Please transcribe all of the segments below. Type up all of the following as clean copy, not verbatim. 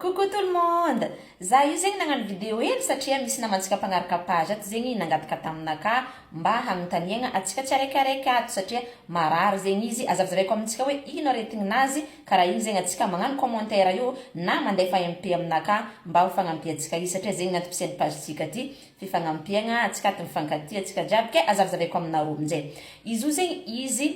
Coucou tout le monde! Za io zegny nagnano vidéo hely satria misy namantsika mpagnaraka page ato zegny nangataka taminakahy mba hanontaniagna atsika tsiaraikiaraiky ato satria marary zegny izy, azavazavaiko amintsika hoe ino aretignin'azy karaha igny zegny atsika magnano commentaire io na mandefa MP aminakahy mba ho fagnampiantsika izy satria zegny ny antom-pisian'ny page-tsika ty fifagnampiagna atsika ato mifankatia atsika jiaby ke azavazavaiko aminareo aminjay izy io zegny izy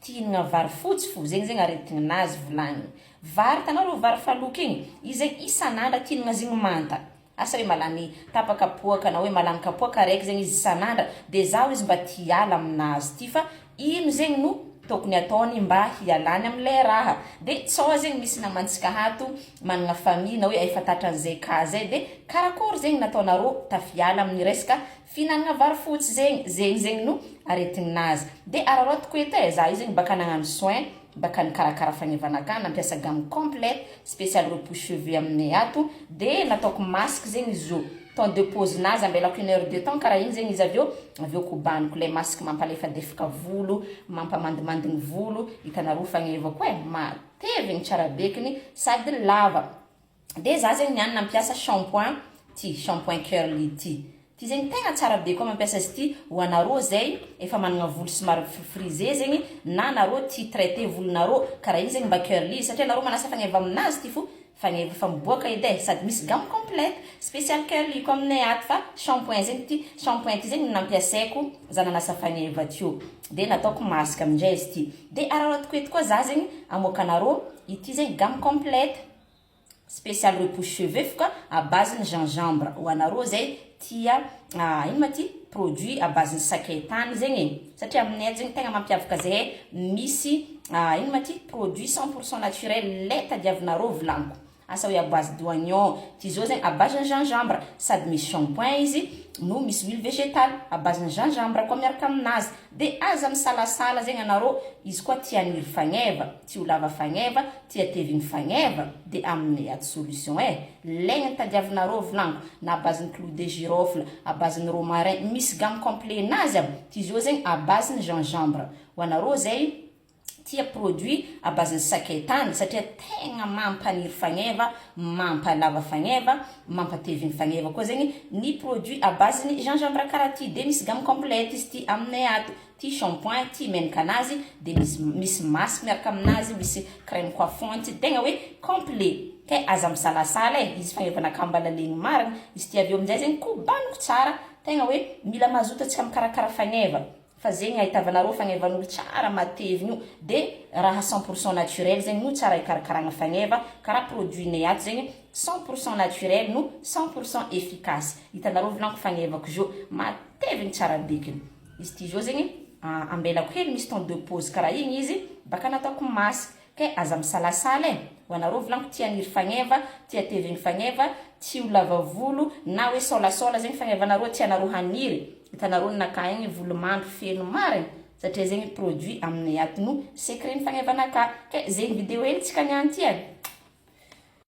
tia hihinagna vary fotsy fo zegny zegny aretignin'azy volagniny. Vary hitanao reo vary faloky igny, izy zegny isan'andra tianagna zegny manta, asa hoe malany tapa-kapoaka na hoe malany kapoaka araiky zegny izy isan'andra, de zaho izy mba tia hiala aminazy ty fa ino zegny no tokony ataony mba hialany amle raha, de tsao zegny misy namantsika ato managna famille na hoe efa tratran'izay cas zay de karakôry zegny nataonareo tafiala amin'ny resaka fihinanagna vary fotsy zegny, zegny zegny no aretignazy, de araraotiko eto e, za io zegny baka nagnano soin. Baka nikarakara fagnevana ka nampiasa gamme complète spécial repousse cheveux aminay ato de nataoko masque zegny izy io temps de pose nazy ambelako une heure de temps karaha igny zegny izy avy eo avy eo kobaniko le masque mampalefadefaka volo mampamandimandiny volo hitanareo fagnevako e matevigny tsara bekiny sady lava. De za zegny niany nampiasa shampoing ty, shampoing curly ty. Ty zegny tegna tsara be koa mampiasa azy ty ho anarô zay efa managna volo somary frisé zegny na anarô tia traiter volonarô karaha igny zegny mba curly satria anarô manasa fagneva aminazy ty fo fagneva efa miboaka edy e sady misy gamme complète spécial curly koa aminay ato fa shampoing zegny ty shampoing ty zegny no nampiasaiko za nanasa fagneva teo de nataoko masque amindray izy ty de araraotiko eto koa za zegny amoaka anarô ity zegny gamme complète Spécial repousse cheveux fka à base ny gingembre ho anareo zay tia ino ma ty produit à base ny sakay tany zegny e satria aminay ato zegny tegna mampiavaka zahay misy ino ma ty produit 100% naturel le tadiavinareo volaniko asa hoe à base d'oignon ty zao zegny à base ny gingembre sady misy shampoing izy no misy huile végétale à base ny gingembre koa miaraka aminazy de aza misalasala zegny anareo izy koa tia haniry fagneva tia ho lava fagneva Tia tevigny fagneva de aminay ato solution eh! Laigna ny tadiavinareo volaniko na à base ny clou de girofle, à base ny romarin, misy gamme complet nazy aby, ty zao zegny à base ny gingembre, ho anareo zay tia produit à base ny sakay tany satria tegna mampaniry fagneva, mampalava fagneva, mampatevigny fagneva koa zegny ny produit à base ny gingembre karaha ty de misy gamme complète izy ty aminay ato. Ty shampoing ty menaka anazy de misy misy masque miaraka aminazy misy crème coiffante tegna hoe complet kay aza misalasala e izy fagnevana kambala legny marigny izy ty avy eo aminjay zegny kobaniko tsara tegna hoe mila mazoto antsika mikarakara fagneva fa zegny ahitavanareo fagnevan'olo tsara matevigny io de raha 100% naturel zegny no tsara hikarakaragna fagneva karaha produit nay ato zegny 100% naturel no 100% efficace hitanareo volaniko fagnevako zio matevigny tsara bekiny. Izy ty zao zegny ambelako hely misy temps de pause karaha igny izy baka nataoko masque kay aza misalasala e! Ho anareo volaniko tia haniry fagneva, tia tevegny fagneva, tsy ho lava volo na hoe sôlasôla zegny fagnevanareo tianareo haniry, hitanareo ninakahy igny volo mandry feno marigny satria zegny produit aminay ato no secret ny fagnevanakahy, kay zegny video hely tsika niany ty e!